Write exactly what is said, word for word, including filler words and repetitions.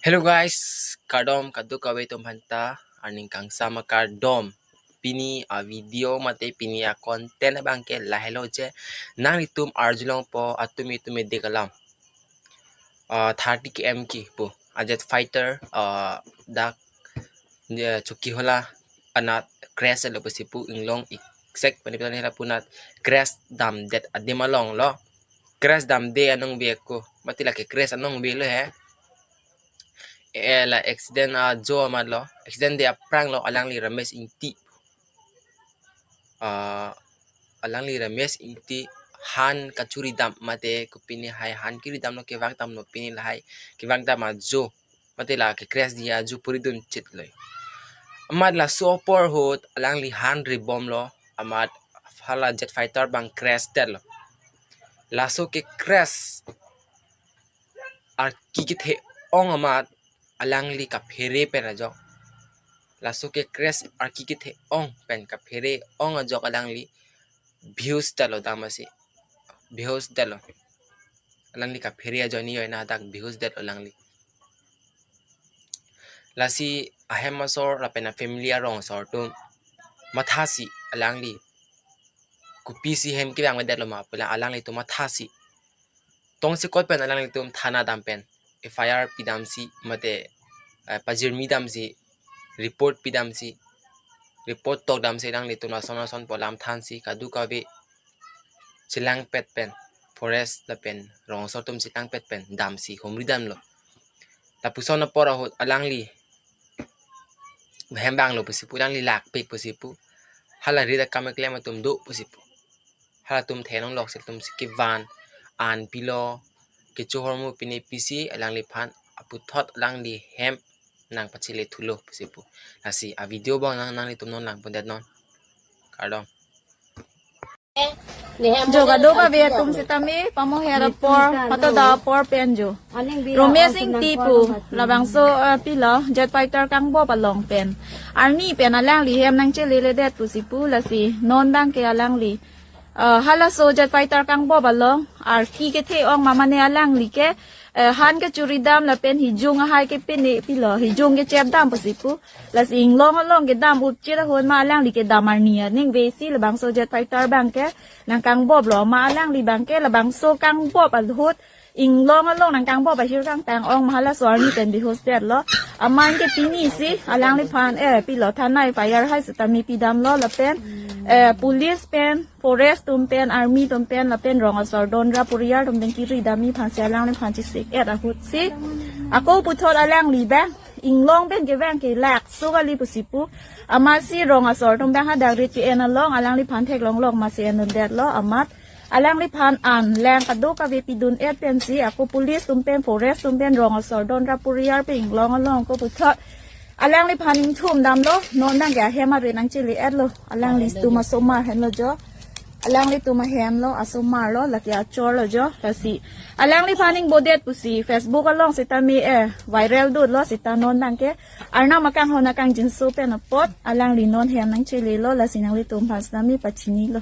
Hello guys, kardom kadokave atum aphanta, aning kangsam akardom. Pini a video mate pini a content abang ke lahelo je, nanglitum arjulongpo atum itum edik alam. Ah, thirty K M kipu a jet fighter, ah, dak, eh, Chokihola anat crash lo pusi pu, Inglong exact pani pita nila punat crash damdet adim along lo. Crash damde anong be ko, mati lake crash anong be lo he. Eh, la accident ajo amat lo, accident de aphrang lo, alangli Ramesh Ingti. Ah, alangli Ramesh Ingti han kachuri dam mate kopine hai han kiri dam lo, kevang dam lo pine lahai, kevang dam ajo mate lake crash dia ajo puri dun chit lo. Amat laso apor ahut alangli han ribom lo, amat hala jet fighter abang crash det lo. Laso ke crash arki kethe-ong amat alangli kaphere pen ajok. Laso ke crash arki kethe-ong pen kaphere-ong ajok alangli behosh det lo damsi. Behosh det lo. Alangli kaphere ajoine joine dak behosh det lo alangli. Lasi ahem asor lapen a family arong asor atum mathasi alangli kopisi hem kevang det lo ma pu la alanglitum mathasi tongsekot pen alanglitum thana dam pen F I R pidamsi mate, eh, pajirmi damsi, report pidamsi, report tok damsi alanglitum lason lason pu alam thansi kadokave chelangpet pen, forest lapen rong asor atum chelangpet pen damsi humri dam lo. Lapuson apor ahut alangli hem vang lo pusi pu, alangli lakpik pusi pu, hala rit akam keklem atum do pusi pu, halatum thenong lok si atum si kevan an pilo, kechohormu pine pisi alangliphan aputhot alangli hem nangpachele thulo pusi pu. Lasi a video abang nang nanglitum non langpon det non. Kardom. Jo kadokave atum sitame pamoher apor, patoda apor pen jo Ramesh Ingti pu, labangso, eh, pilo jet fighter kangbop along pen arni pen alangli hem nangchelele det pusi pu, lasi non abang ke alangli, eh, halaso jet fighter kangbop along arki kethe-ong ma mane alangli ke, eh, han kachuri dam lapen hijung ahai kepine pilo, hijung kechep dam pusi pu. Lasi Inglong along kedam upchit ahut ma alangli kedam arni aning vesi labangso jet fighter abang ke nangkangbop lo ma alangli abang ke labangso kangbop ahut Inglong along nangkangbop ahir kangtang-ong ma halaso arni pen behosh det lo. Amat ke pini si alangliphan, eh, pilo thana F I R hai sitame pidam lo lapen, eh, police pen, forest atum pen, army atum pen lapen rong asor don ra puriar atum pen kiri damji aphan si alangliphan chesik et ahut si ako puthot alangli abang Inglong pen kevang ke lakso kali pusi pu. Amatsi rong asor atum abang hadak rit ke-en along alangliphan theklong long masi en-un det lo. Amat alangliphan an lang kadokave pidun et pensi ako police atum pen, forest atum pen, rong asor don ra puriar pen Inglong along ako puthot alangliphan ingthum dam lo. Non abang ke ahem arit nangchele et lo. Alanglitum asomar henlo jo. Alanglitum ahem lo, asomar lo, lake achor lo jo. Lasi alangliphan ingbodet pusi Facebook along sitame, eh, viral dut lo sita non abang ke Arnam akanghon akangjinso pen apot alangli non hem nangchele lo, lasi nanglitum aphan sitame pachini lo.